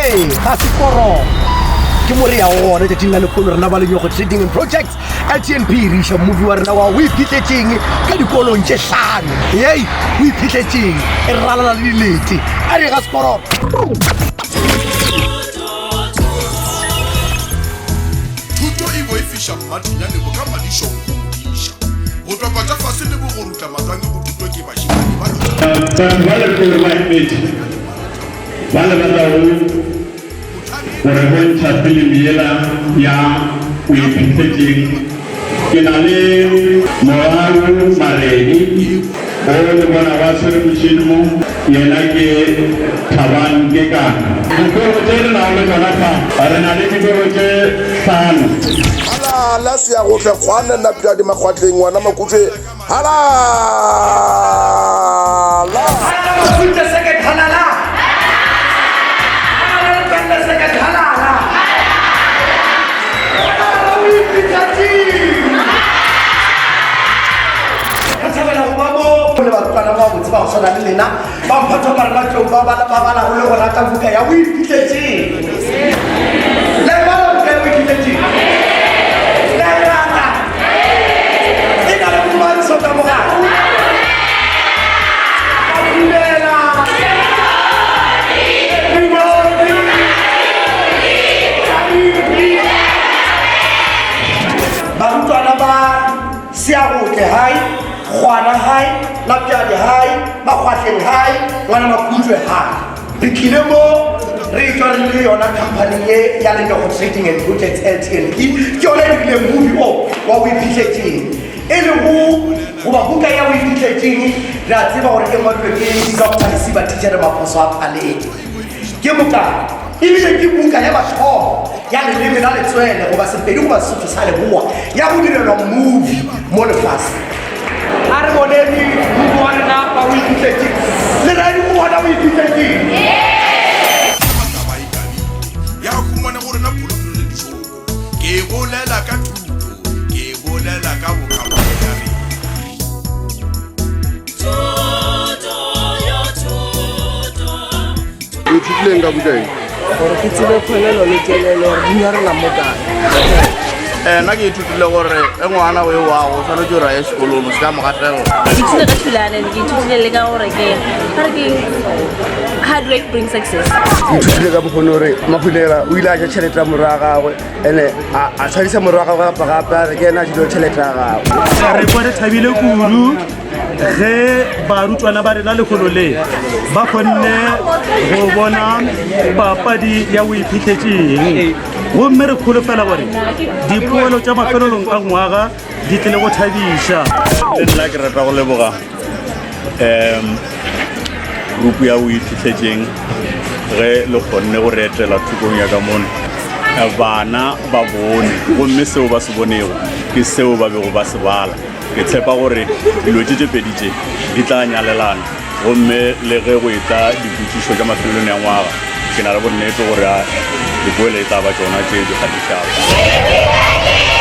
Ee, ga se korong. Ke mo re yago gona tšatšing la lekgono rena ba Lenyogo Trading and Projects LTNP re iša movie wa rena wa o iphihletšeng ka dikolong tše hlano. Hei, o iphihletšeng e ralala le dilete. A re ga sekorong. Thuto e boifiša mmathunyane bo ka madišong go modiša. Go topa tša fase le bogorutla matwange go thuto ke bašemane ba Batho ba le pele ba emetše ba le ba tlago go re bontšha filimi yela ya O Iphihletšeng. Ke na le Morau Maredi o le bona ba tshwere motšhini mo, yena ke Thabang Kekana. Dikolo tše re nago le tšona fa, re na le dikolo tše hlano. Halala Seyagohle Kgwane Napjadi Makgwatleng Ngwana Makutswe Halala! Re thabela go ba mo le barutwana ba botse ba go swana le lena ba mphatho ba rena tlou ba ba ba balago le go rata buka ya boiphihletseng le bala buka ya boiphihletseng le e rata e na le bomantsho ka mogare Ka dumela. Everybody. Barutwana ba Seabotle High, Kgwana High, Lapjadi High, Makgwahleng High, Ngwana Makhutšwe High. Re tlile mo re etšwa re le yona company ye ya Lenyogo Trading and Projects LTNP ke yona e dirileng movie o wa o iphihletseng e lego goba buka ya o iphihletseng re a tseba gore e ngwadilwe ke Doctor Lesiba Tichere Maphoso a Phaleng Ke moka ebile ke buka ya mathomo ya leleme la letswele goba Sepedi goba Sesotho sa Leboa ya go direlwa movie mo lefaseng. A re boneng movie wa rena wa o iphihletseng. Le ready go bona o iphihletseng? Taba e kabile ya humana gore na polokelo le dišoko. Ke bolela ka thuto, ke bolela ka bokamoso bja rena. O ithutileng ka buka e? Gore ke tsebe kgwelelo le tšwelelo gore di nyarela mo kae. Eh, nna ke ithutile gore ge ngwana o e wago o tshwanetse gore a ye sekolong o se ka mo gatelela. Ke ithutile ka thulano and ke ithutile le ka gore ke ba re ke hard work brings success. Ke ithutile ka bokgoni gore Mahunela o ile a ja tšhelete ya morwa wa gagwe ene a tshwarisa morwa wa gagwe gape gape a re ke ena a jilego tšhelete ya gagwe. Re kwa re thabile kudu ge barutwana ba rena lekgolo le ba kgonne go bona papadi ya o iphitlhetšeng gomme re kholofela gore dipoelo tša mafelelong a ngwaga di tlile go thabiša le nna ke rata go leboga um group ya o iphitlhetšeng ge le kgonne go re etela thokong ya ka mono bana ba bone gomme seo ba se bonego ke seo ba bego ba se bala Ke tshepa gore dilo tše tše pedi tše di tla nyalelana gomme le ge go etla dipotšišo tša mafelelong ya ngwaga, ke na le bonnete gore dipoelo e tla ba tšona tše di kgahlišago.